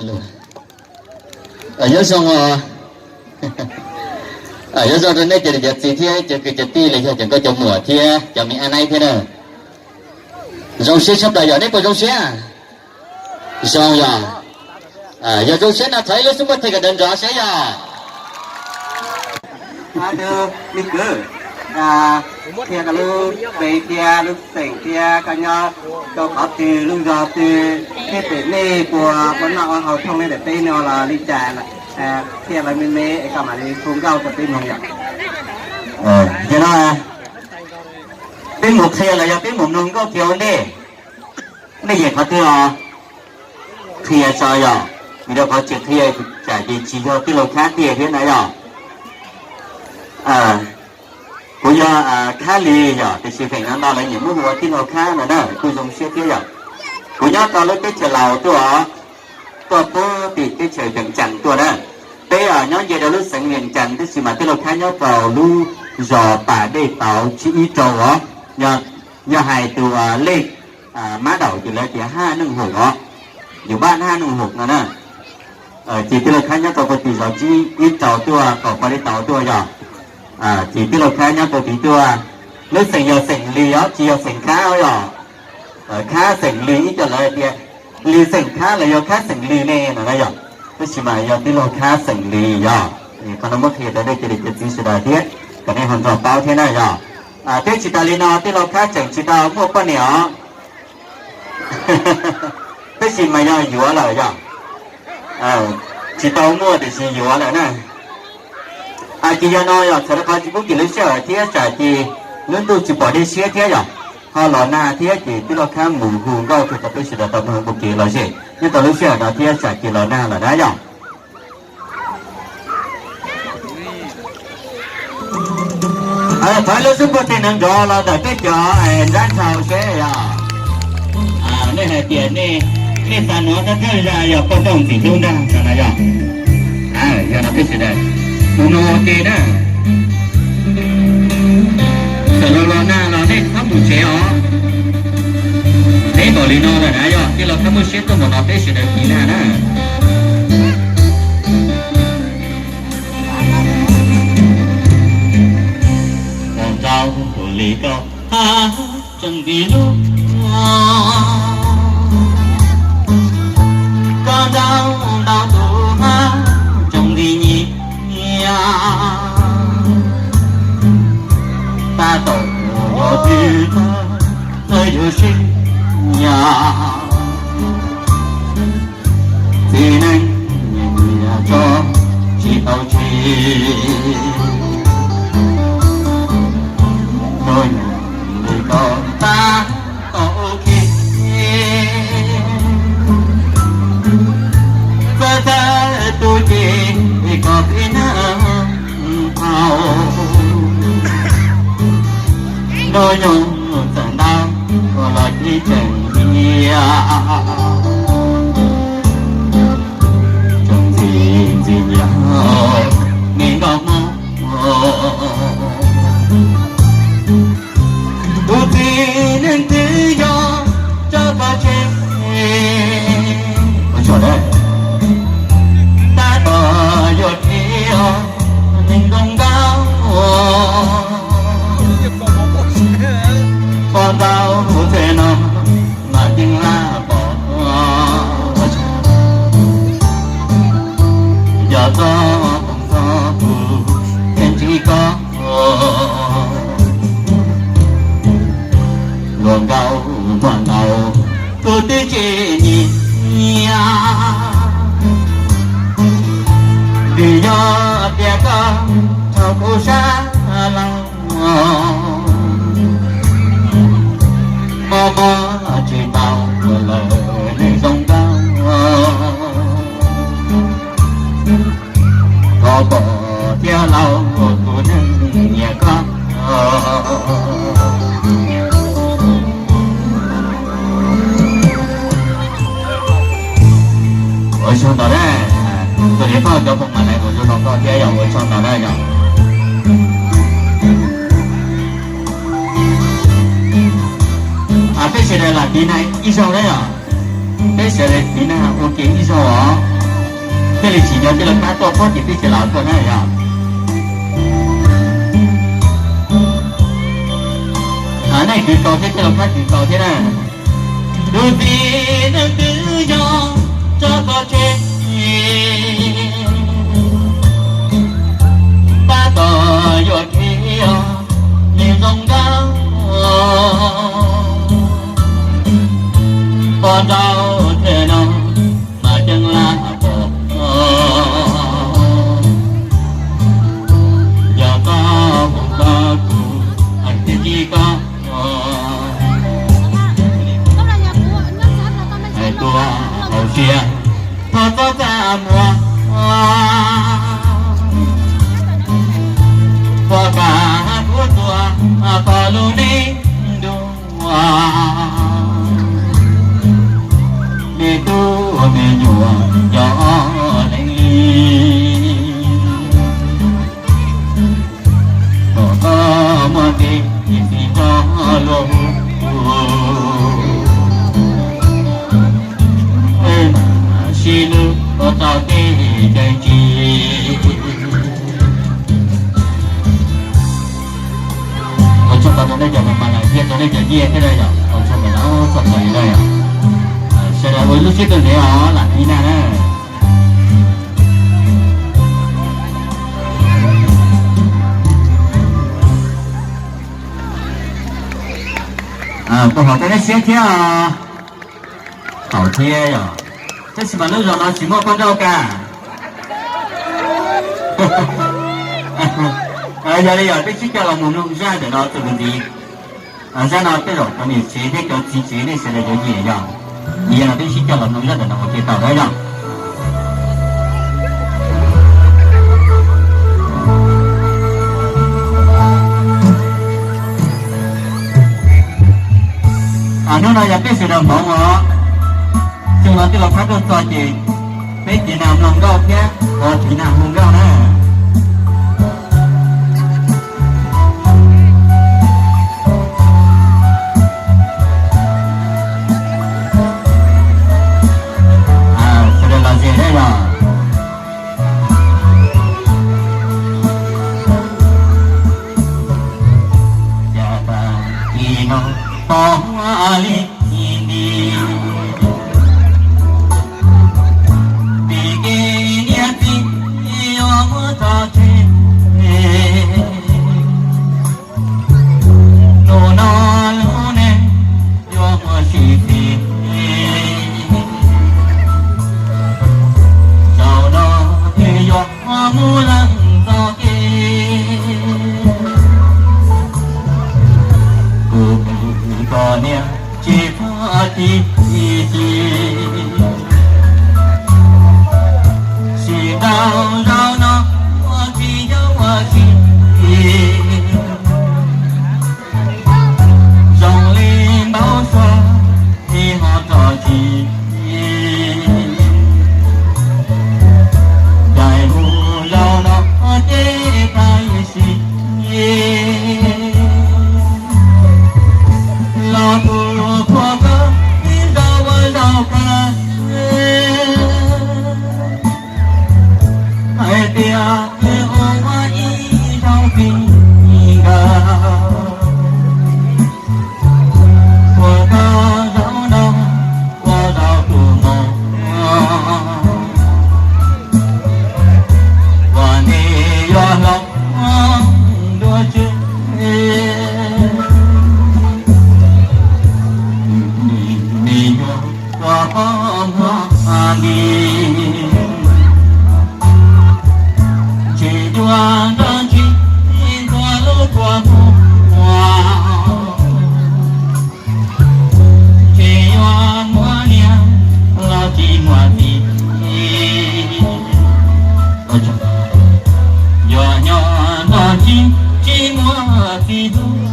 Yuav zoo, yuav zoo rau nej cov niam cov txiv thiab cov kwv cov tij los yog cov nkauj cov muam thiab cov me ab naib thiab na. Zoo siab tshaj plaws yom, nej puas zoo siab? Zoo yom. Yog zoo siab no thov ib lub xub ntiag kom nrov nrov saib yom. Tus me kwv, qhia koj lub tsev thiab lub xeem thiab koj nyob rau qhov twg lub zos twg thiab pem nej puas ua noj ua haus thooj li ntawm peb no los li cas, qhia lawv me me es koj mam li hu nkauj rau peb mloog yom. Yog no peb mus qhia los yog peb mus mloog nkauj kiag ua ntej? Nej yeem qhov twg os? Qhia tso yom, vim rau qhov tsis qhia tsam ces tsis yog tij laug Khab tiag thiab na yom. Kuv yog Khab Lis yom, tiam sis feem no no lawv nyiam muab hu ua tij laug Khab no na, kuj zoo siab thiab yom. Kuv nyob rau lub teb chaws Laus tuaj, tuaj puag tim teb chaws Vees Cas tuaj na. Peb nyob nce rau lub xeev Vees Cas tab sis mas tij laug Khab nyob rau lub zos Pas Dej Tauv tsib ib rau os. Yog hais tus lej mab daum ces lawv tias Haj Neej Hum os, yus npab Haj Neej Hum no na. Ces tij laug Khab nyob rau puag tim zos tsib ib rau tuaj, qaum Pas Dej Tauv tuaj yom. Ces tij laug Khab nyob rau tid tuaj. Lub xeem yog xeem Lis os, tsis yog xeem Khab os yom. Khab xeem Lis ib co lawv tias Lis xeem Khab los yog Khab xeem Lis ne no na yom. Tab sis mas yog tij laug Khab xeem Lis yom. Qhov no muab qhia rau nej cov niam cov txiv sawv daws thiab kom nej ho nrog paub thiab na yom. Thiab tsis tas li no tij laug Khab tseem tsis tau muaj poj niam os. Tab sis mas yog yuav lawm yom. Tsis tau muaj tiam sis yuav lawm na. Ces yog no yog txhawm rau qhov tsis pub kev lub sij hawm thiab tsam ces lub ntuj tsis pom dej siab thiab yom. Ho los nag thiab ces tij laug Khab mus hu nkauj rau peb sawv daws tau mloog ua kev lom zem nyob rau lub sij hawm no thiab tsam ces los nag lawm na yom. Thov lub xub ntiag nrov nrov los ntawm peb cov nrab nrhau seb yog nej hais tias nej xav hnov thawj thawj zaj yog poj nrauj ntxim hlub ntag no na yom. Yog no peb sawv daws mus mloog ua ke na. Txawm los los nag los nej txhob mus tsev os. Peb npaum li no lawm na yom, tij laug Khab muaj siab tuaj npaum no peb sawv daws tiv nag na. Ua nrau ua li koj hab tseem nti lub, koj nrau ntau tus hab tseem nti nyias. Tab tom yuav twb tag, yuav sib nyiam. Txiv neej nyiam nyiam tso tsis tau tsis, hnub nyoog li koj tab tom ua ke. Txawj txawj tu ces kom txiv neej haus, hnub nyoog txawm ntau los tsis tseem tiag. Tsoom ntxim ntxim nyiam me nkauj hmoob, tus txiv neej twb yog tso koj tseg. Tab tom yuav dhia neeg zoo nkauj, poj ntxoog txhia no mas yeej laj pom. Yog txog koom txog kuv thiaj ntsib koj, luag nkauj muaj ntau kuv twb tsis nyiam. Vim yog tias koj raug kuv sab laug, mob mob tsis tau lawm neeg zoo nkauj. Koj pom thiab laus kuv neeg nyiam koj. Ua tsaug ntau na, tus niam pog cov foom mas lawv ua zoo rau koj thiab yog ua tsaug ntau na yog. Peb sawv daws lam tiv nag ib zaug na yog, peb sawv daws tiv nag ua ke ib zaug os. Thiaj li tsis nyob, tej laus pab tuaj pab ces twb tsis los tuaj na yog. Nej kwv tau thiab, tej laus pab kwv tau thiab na. Tus txiv neej twb yog tso txoj tseg, tab tom yuam kev os, nws zoo nkauj pom nraud thiab no mas ceeb laj pom. Yog koj mus koj kuv, hais tias ntsib koj hais tuaj hauv siab, thov txhob txaj muag, thov pab kuv tuaj koj lub neej dua. Me tub me nyuam cov leej li, kom koj muaj ntev ib txhis rov luag hu. Sib hlub tau tej tseem tsis. Ua tsaug rau nej cov me mas lawm thiab rau nej cov nyiaj thiab na yom, ua tsaug ntau txog txog li na yom. Sawv daws ua lub siab tuaj ntev os lam tiv nag na. Puas haum rau nej siab thiab os? Haum thiab yom. Tab sis mas lub zos no tsis muaj poj nrauj kag. Yog li yog peb sib coj los mus mloog zaj ntawm no txuas mus ntxiv. Zaj no tej zaum cov niam tsev thiab cov txiv tsev nej sawv daws yuav nyiam yog. Yog no peb sib coj los mloog zaj ntawm no ua ke tau na yom. Hnub no yog peb sawv daws hmoov os, xyoo no twb los qab tuaj txog ces peb tiv nag mloog nkauj thiab tiv nag hu nkauj na. Sawv daws los ze na yog. Cas tas kis no pom huab li nti, vim kev niam txiv yuav muab tso tseg. Hnub no lub neej yuav muaj sib txig, zaum no twb yuav mus leej txoj kev. Kuv mus txog niam tsis txhob chim chim, sim ntau zaum no tsis yog ua si. Zoo li npau suav tsis ho tso tseg, daim mus zaum no ces tag sim los kuv qhuas koj ib zaug ua zaum kawg, hais tias wb ua ib zaug txij nkawm. Ua koj zaum no ua zaum tus mos, ua neb yuav hloov dua tswv, neb yuav ua qhov muag li. Tsis yuav nrog ntsib ntxuav lub kua muag, tsis yuav muaj niam los tsis muaj txiv, yuav nyob nrog ntsib tsis muaj txiv hlub.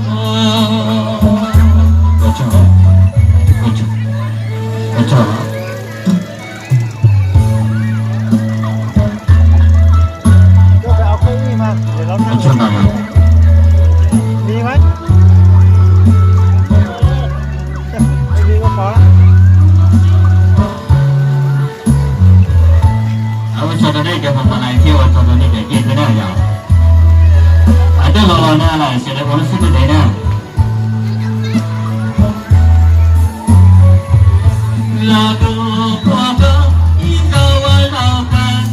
Yog, twb los los no lawm, sawv daws ua lub sib ntev na. Los tus puag koj ib zaug ua zaug kawg,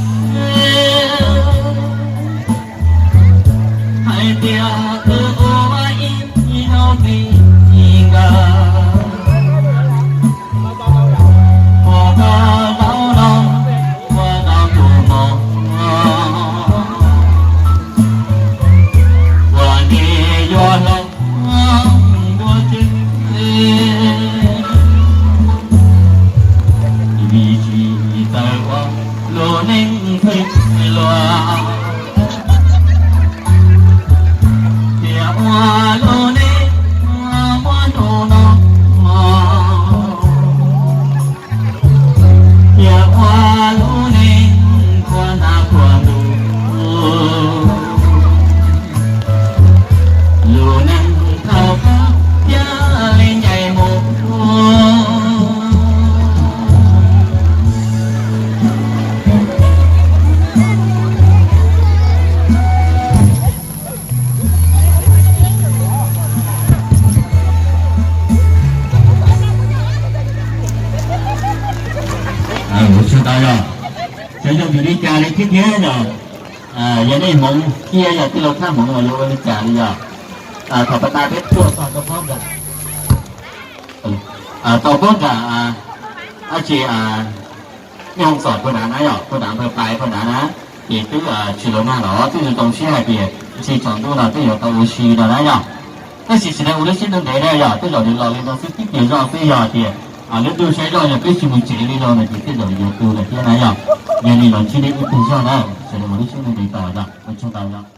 hais tias wb ua ib zaug txiv nkawd, puag koj zaum no ua tau tus mos, ua ntej yuav hlob dua tswv, vim tsis txawj ua lub neej txwj luag, thiaj ua lub neej muaj hnub no, thiaj ua lub neej khuav nab khuav ntuj. Lub neej thaum koj thiaj li ncaim mus ua. Ua tsaug ntau yog, xyov yog vim li cas li thiab thiab yog, yog nej hmoov kiag yog tij laug thaj hmoov los yog ua li cas li yog. Thaum pab pab peb tuaj txog rau pob nram, tau pob nram, dab tsi, Mej Hooj Xom puag nrad na yog, puag nrad npawg Pais puag nrad na, ces twb tsis los nag los twb zoo zoo siab hais tias tsis tsaus ntuj no twb yuav tau ua si no na yog. Tab sis sawv daws ua lub siab ntev ntev na yog, tej zaum nws los li no xwb tib pliag zog xwb yog tias lub ntuj saib zoj yog peb tsis mus tsev li no no ces tej zaum yuav tu lawm thiab na yog. Yog li los ntsib nej ib tug zog na, sawv daws ua lub siab ntev ntev tos yog, ua tsaug ntau yog.